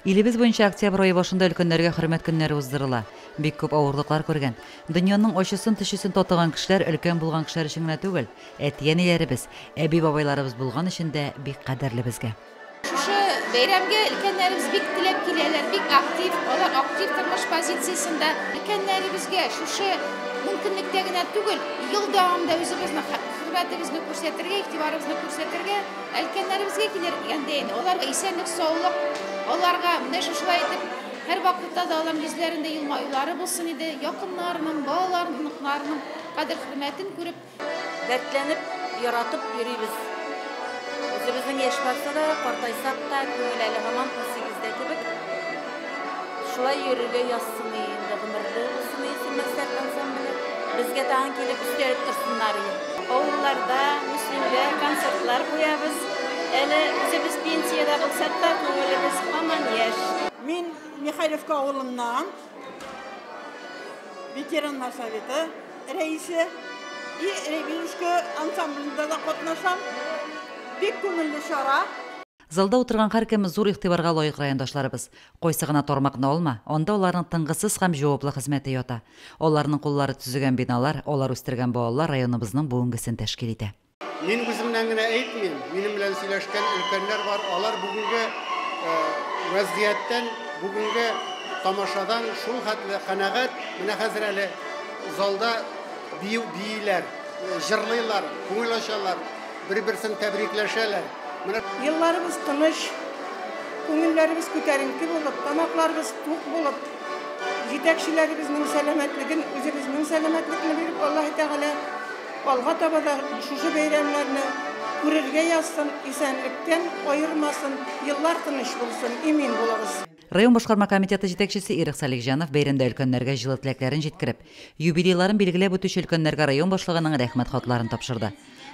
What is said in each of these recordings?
Илебез буенча октябрь ае башында өлкәннәргә хөрмәт көннәре уздырыла. Бик күп авырлыклар күргән, дөньяның ачысын-төчесен татыган кешеләр өлкән булган кешеләр өчен генә түгел, әти-әниләребез, әби-бабайларыбыз булган өчен дә бик кадерле безгә. Шушы бәйрәмгә өлкәннәребез бик теләп киләләр, бик актив, алар актив тормыш позициясендә. Өлкәннәребезгә шушы мөмкинлектә генә түгел, ел дәвамында үзебезнең хөрмәтебезне күрсәтергә, игътибарыбызны күрсәтергә, өлкәннәребезгә килгәндә инде аларга исәнлек, саулык, аларга менә шушылай итеп һәрвакытта да аларның йөзләрендә елмаюлары булсын иде, якыннарының, балаларының, оныкларының кадер-хөрмәтен күреп. Дәртләнеп, яратып йөрибез. Үзебезнең яшь барса да, картайсак та, күңел әле һаман 18-дә кебек. Шулай йөрергә язсын инде, гомерле булсын Сүлмәсләр ансамбле. Безгә тагын килеп өстәлеп торсыннар иде. Авылларда, Мөслимдә концертлар куябыз. Әле үзебез пенсиядә булсак та, күңелебез һаман яшь. Мин Михайловка авылыннан, ветераннар советы рәисе и Рябинушка ансамблендә дә катнашам. Бик күңелле чара. Залда утырган һәркем зур игътибарга лаек райондашларыбыз. Кайсы гына тармакны алма, анда аларның тынгысыз һәм җаваплы хезмәте ята. Аларның куллары төзегән биналар, алар үстергән балалар районыбызның бүгенгесен тәшкил итә. Мин үземнән генә әйтмим, минем белән сөйләшкән өлкәннәр бар, алар бүгенге вазгыятьтән, бүгенге тамашадан шул хәтле канәгать. Менә хәзер әле залда бию бииләр, җырлыйлар, күңел ачалар, бер-берсен тәбрикләшәләр. Менә Елларыбыз тыныч, күңелләребез күтәренке булып, тамакларыбыз тук булып, җитәкчеләребезнең сәламәтлеген, үзебезнең сәламәтлекне биреп, Аллаһ Тәгалә алга таба да шушы бәйрәмнәрне күрергә язсын, исәнлектән аермасын, еллар тыныч булсын, имин булыгыз. Район башкарма комитеты җитәкчесе Ирек Салихҗанов бәйрәмдә өлкәннәргә җылы теләкләрен җиткереп, юбилейларын билгеләп үтүче өлкәннәргә район башлыгының рәхмәт хатларын тапшырды.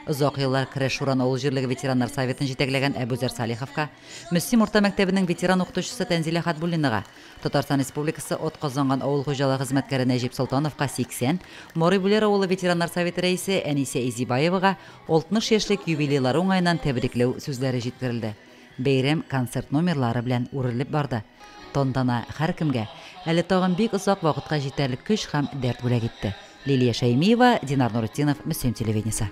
Озак еллар Керәш Шуран авыл җирлеге ветераннар советын җитәкләгән Әбүзәр Салиховка, Мөслим урта мәктәбенең ветеран укытучысы Тәнзилә Хатбуллинага, Татарстан Республикасы атказанган авыл хуҗалыгы хезмәткәре Нәҗип Солтановка 80, Морый Бүләр авылы ветераннар советы рәисе Әнисә Изибаевага 60 яшьлек юбилейлары уңаеннан тәбрикләү сүзләре җиткерелде. Бәйрәм концерт номерлары белән үрелеп барды. Тантана һәркемгә әле тагын бик озак вакытка җитәрлек көч һәм дәрт бүләк итте. Лилия Шәймиева, Динар Нуретдинов, Мөслим телевидениесе.